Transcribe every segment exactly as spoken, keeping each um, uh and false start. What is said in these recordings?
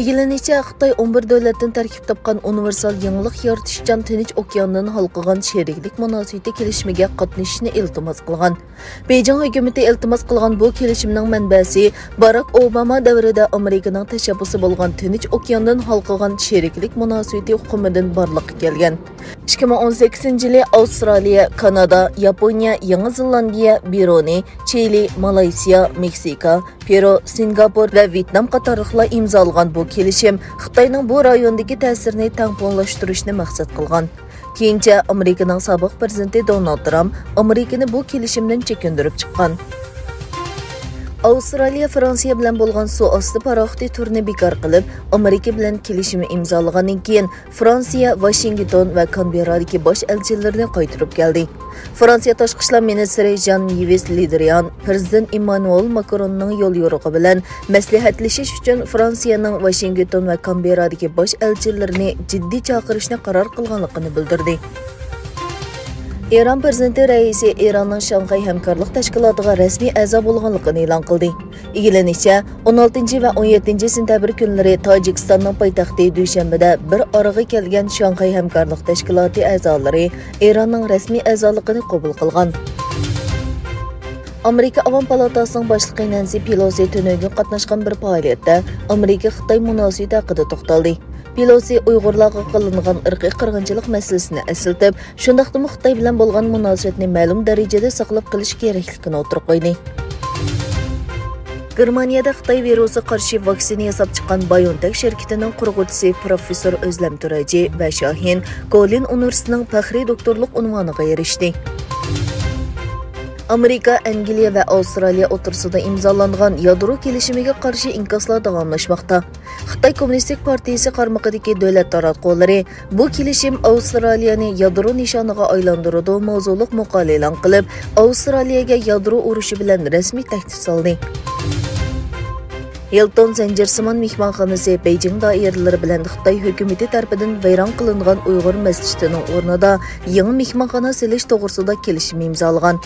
ئىگىلىنىشىچە، خىتاي ئون بىر دۆلەتتىن تەركىب تاپقان ئۇنىۋېرسال يېڭىلىق يارىتىشچان تىنچ ئوكياندىن ھالقىغان شېرىكلىك مۇناسىۋىتى كېلىشىمىگە قاتنىشىشنى ئىلتىماس قىلغان. بېيجىڭ ھۆكۈمىتى ئىلتىماس قىلغان بۇ كېلىشىمنىڭ مەنبەسى باراك ئوباما دەۋرىدە ئامېرىكىنىڭ تەشەببۇسى بولغان تىنچ ئوكياندىن ھالقىغان شېرىكلىك مۇناسىۋىتى ئۇقۇمىدىن بارلىققا كەلگەن. ئىككى مىڭ ئون سەككىزىنچى يىلى ئاۋسترالىيە، كانادا، ياپونىيە، يېڭى زېلاندىيە، بىرۇنېي، چىلى، مالايسىيا، مېكسىكا، پېرۇ، سىنگاپور ۋە ۋيېتنام قاتارلىقلار ئىمزالىغان بۇ كېلىشىم خىتاينىڭ بۇ رايوندىكى تەسىرىنى تەڭپۇڭلاشتۇرۇشنى مەقسەت قىلغان. كېيىنچە ئامېرىكىنىڭ سابىق پىرېزىدېنتى دونالد ترامپ ئامېرىكىنى بۇ كېلىشىمدىن چېكىندۈرۈپ چىققان. ئاۋسترالىيە فرانسىيە بىلەن بولغان سۇ ئاستى پاراخوتى تۈرىنى بىكار قىلىپ، ئامېرىكا بىلەن كېلىشىم ئىمزالىغاندىن كېيىن، فرانسىيە ۋاشىنگتون ۋە كانبېررادىكى باش ئەلچىلىرىنى قايتۇرۇپ كەلدى. فرانسىيە تاشقى ئىشلار مىنىستىرى ژان يىۋېس لىدرىيان پىرېزىدېنت ئېممانۇئېل ماكروننىڭ يوليورۇقى بىلەن مەسلىھەتلىشىش ئۈچۈن فرانسىيەنىڭ ۋاشىنگتون ۋە كانبېررادىكى باش ئەلچىلىرىنى جىددىي چاقىرىشنى قارار قىلغانلىقىنى بىلدۈردى. ئىران پىرېزىدېنتى رەئىسى ئىراننىڭ شاڭخەي ھەمكارلىق تەشكىلاتىغا رەسمىي ئەزا بولغانلىقىنى ئېلان قىلدى. ئىگىلىنىشىچە، ئون ئالتىنچى ۋە ئون يەتتىنچى سېنتەبىر كۈنلىرى تاجىكىستاننىڭ پايتەختى دۈشەنبىدە بىر ئارىغا كەلگەن شاڭخەي ھەمكارلىق تەشكىلاتى ئەزالىرى ئىراننىڭ رەسمىي ئەزالىقىنى قوبۇل قىلغان. ئامېرىكا ئاۋام پالاتاسىنىڭ باشلىقى نەنسى پېلوسى تۈنۈگۈن قاتناشقان بىر پائالىيەتتە ئامېرىكا خىتاي مۇناسىۋىتى ھەققىدە توختالدى. پېلوسى ئۇيغۇرلارغا قىلىنغان ئىرقىي قىرغىنچىلىق مەسىلىسىنى ئەسلىتىپ، شۇنداقتىمۇ خىتاي بىلەن بولغان مۇناسىۋەتنى مەلۇم دەرىجىدە ساقلاپ قېلىش كېرەكلىكىنى ئوتتۇرىغا قويدى. گېرمانىيەدە خىتاي ۋىرۇسىغا قارشى ۋاكسىنا ياساپ چىققان بايونتېك شىركىتىنىڭ قۇرغۇچىسى پروفېسسور ئۆزلەم تۇراجى ۋە شاھىن كولىن ئۇنىۋېرسىتېتىنىڭ پەخرىي دوكتورلۇق ئۇنۋانىغا ئېرىشتى. ئامېرىكا، ئەنگلىيە ۋە ئاۋسترالىيە ئوتتۇرىسىدا ئىمزالانغان يادرو كېلىشىمىگە قارشى ئىنكاسلار داۋاملاشماقتا. خىتاي كوممۇنىستىك پارتىيىسى قارمىقىدىكى دۆلەت تاراتقۇلىرى بۇ كېلىشىم ئاۋسترالىيەنى يادرو نىشانىغا ئايلاندۇرىدۇ ماۋزۇلۇق ماقالە ئېلان قىلىپ، ئاۋسترالىيەگە يادرو ئۇرۇشى بىلەن رەسمىي تەھدىت سالدى. ھىلتون زەنجىرسىمان مېھمانخانىسى بېيجىڭ دائىرىلىرى بىلەن خىتاي ھۆكۈمىتى تەرىپىدىن ۋەيران قىلىنغان ئۇيغۇر مەسچىتىنىڭ ئورنىدا يېڭى مېھمانخانا سېلىش توغرىسىدا كېلىشىم ئىمزالىغان.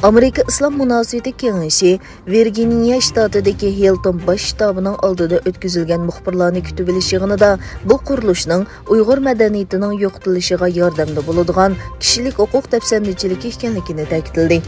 ئامېرىكا ئىسلام مۇناسىۋىتى كېڭىشى ۋىرگىنىيە شتاتىدىكى ھىلتون باش شتابىنىڭ ئالدىدا ئۆتكۈزۈلگەن مۇخبىرلارنى كۈتۈۋېلىش يىغىنىدا بۇ قۇرۇلۇشنىڭ ئۇيغۇر مەدەنىيىتىنىڭ يوقىتىلىشىغا ياردەمدە بولىدىغان كىشىلىك ھوقۇق دەپسەندىچىلىكى ئىكەنلىكىنى تەكىتلىدى.